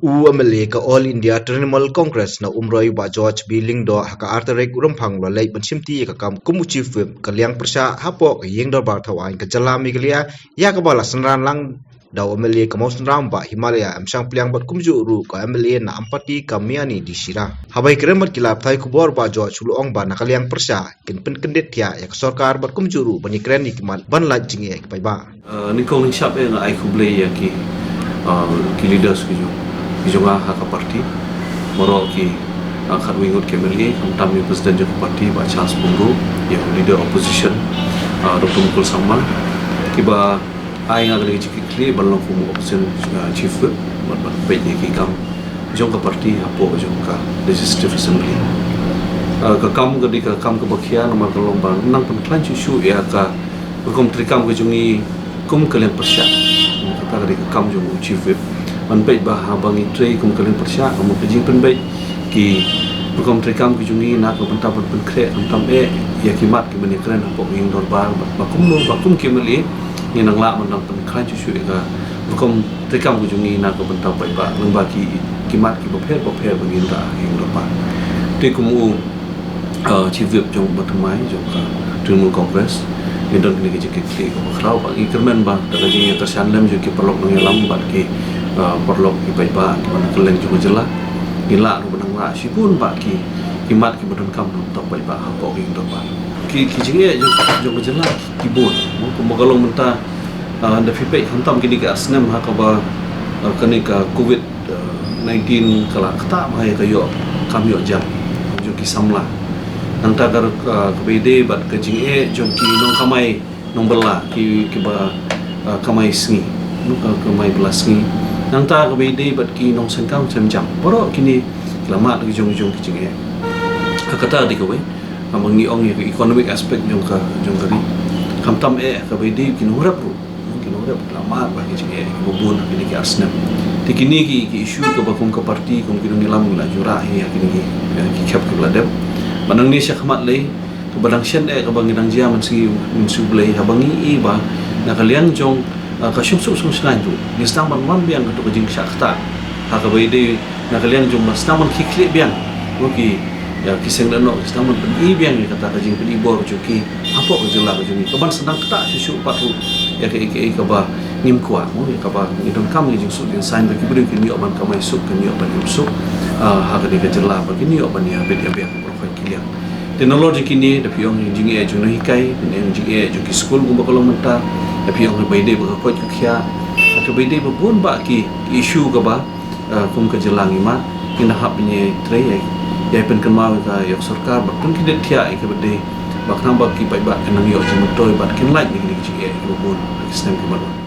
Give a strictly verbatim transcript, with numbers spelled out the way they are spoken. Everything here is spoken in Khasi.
U M L A ka All India Trinamool Congress na Umroi, Bah George B Lyngdoh, ha ka artarik u Rymphang u la leit ban shimti ïa ka kam kum u Chief Whip ka liang pyrshah hapoh ka ïing dorbar thaw aiñ ka jylla Meghalaya, ïa kaba la synran lang da u M L A ka Mawsynram Bah Himalaya M Shangpliang bad kumjuh ruh ka M L A na Ampati ka Miani D Shira. Haba ïakren bad ki lad pathai khubor, Bah George u la ong ba na ka liang pyrshah kin pynkyndit thiah ïa ka sorkar bad kumjuh ruh ban ïakren ïa ki mat ban lait jingeh ïa ki paidbah. Uh, nyngkong nyngshap eh nga ai khublei ïa ki, uh, ki leaders ki jong, ki jong nga ha ka party. Baroh ki, uh, khatwei ngut ki M L A, khamtam ïa u president jong ka party Bah Charles Pyngrope, ïa u leader opposition, uh, Doctor Mukul Sangma, kiba ai nga kane ka jingkitkhlieh ban long kum u opposition, uh, chief whip, ban, ban peit ïa ki kam jong ka party hapoh jong ka Legislative Assembly. Uh, ka kam ka dei ka kam kaba khia namar ka long ba nang pynkhlaiñ shuh shuh ïa ka rukom treikam ka jong ngi kum ka liang pyrshah. Kata ka dei ka kam jong u chief whip. Ban peit ba haba ngi trei kum ka liang pyrshah, ka mut ka jingpynbeit ki rukom treikam ka jong ngi na ka bynta ban pynkhreh, khamtam eh ïa ki mat kiban ïakren hapoh ka ïing dorbar, ba, ba kumno, ba kum ki M L A ngi nang lah ban nang pynkhlaiñ shuh shuh ïa ka rukom treikam ka jong ngi na ka bynta paidbah, lyngba ki, ki mat kiba pher bapher ba ngin rah ha ka ïing dorbar. Te kum u, uh, chief whip jong ba thymmai jong ka Trinamool Congress, ngi don kane ka jingkitkhlieh kaba khraw, ba ngi kyrmen ba da ka jingïakyrshan lem jong ki paralok nongïalam bad ki, uh, paralok ki paidbah kiba na kylleng jong ka jylla, ngin lah ruh ban nang rah shibun bah ki, ki mat kiba donkam na ka bynta paidbah hapoh ka ïing dorbar. Ki, ki jingeh jong, jong ka jylla ki, ki bun. Kumba ka long mynta, uh, da phi peit khamtam kine ki ar snem ha kaba, uh, kane ka Covid nineteen ka la ktah bha ïa ka ïoh kam ïoh jam jong ki samla. Nangta ka, ah, kaba ïadei bad ka jingeh jong ki nongkamai nongbylla, ki, kiba, ah, kamai sngi, no, ka, kamai bylla sngi. Nangta kaba ïadei bad ki nongsengkang sem jam. Baroh kine ki la mad ki jong, jong ki jingeh. Ka kata dei kawei. Haba ngi ong ïa ka economic aspect jong ka, jong ka ri. Khamtam eh kaba ïadei ki nongrep ruh. Ki nongrep ki la mad bha ki jingeh kiba bun ha kine ki ar snem. Te kine ki, ki issue kaba kum ka party, kum ki nongïalam ngi la ju rah hi ha kine ki, eh, ki khep kiba la dep. Bad nangne sha khmat lei, kaba dang shen eh kaba ngi dang jia mynsngi, mynsngi U Blei, haba ngi i ba na ka liang jong, eh, ka shong suk shong shngaiñ ruh, ngi sdang ban wan biang kato ka jingshah ktah. Ha kaba ïadei na ka liang jong ba sdang ban khie khlieh biang, no, ki, ïa, ki seng lehnoh, ki sdang ban pyni biang ïa kata ka jingpyni bor jong ki hapoh ka jylla ka jong ngi, kaban sdang ktah shuh shuh pat ruh ïa kaei kaei kaba ngim kwah, no, ïa kaba ngi donkam ïa ka jingsuk jingsaiñ ba ki briew kin ïoh ban kamai suk, kin ïoh ban im suk, ah, ha kane ka jylla, ba kin ïoh ban ïabit ïabiang baroh kawei ki liang. Te nalor jong kine, da phi ong ïa ka jingeh jong nonghikai, phi ong ïa ka jingeh jong ki skul kumba ka long mynta, da phi ong ïa kaba ïadei bad ka koit ka khiah, ïa kaba ïadei bad bun bah ki, ki issue kaba ah, kum ka jylla ngi mad, ngin nang hap ban ïai trei, ïai, ïai pynkynmaw ïa ka, ïa ka sorkar, bad pynkyndit thiah ïa kaba dei, ba khnang ba ki paidbah kin nang ïoh jingmyntoi, bad kin lait na kine ki jingeh kiba bun ha ki snem kiban wan.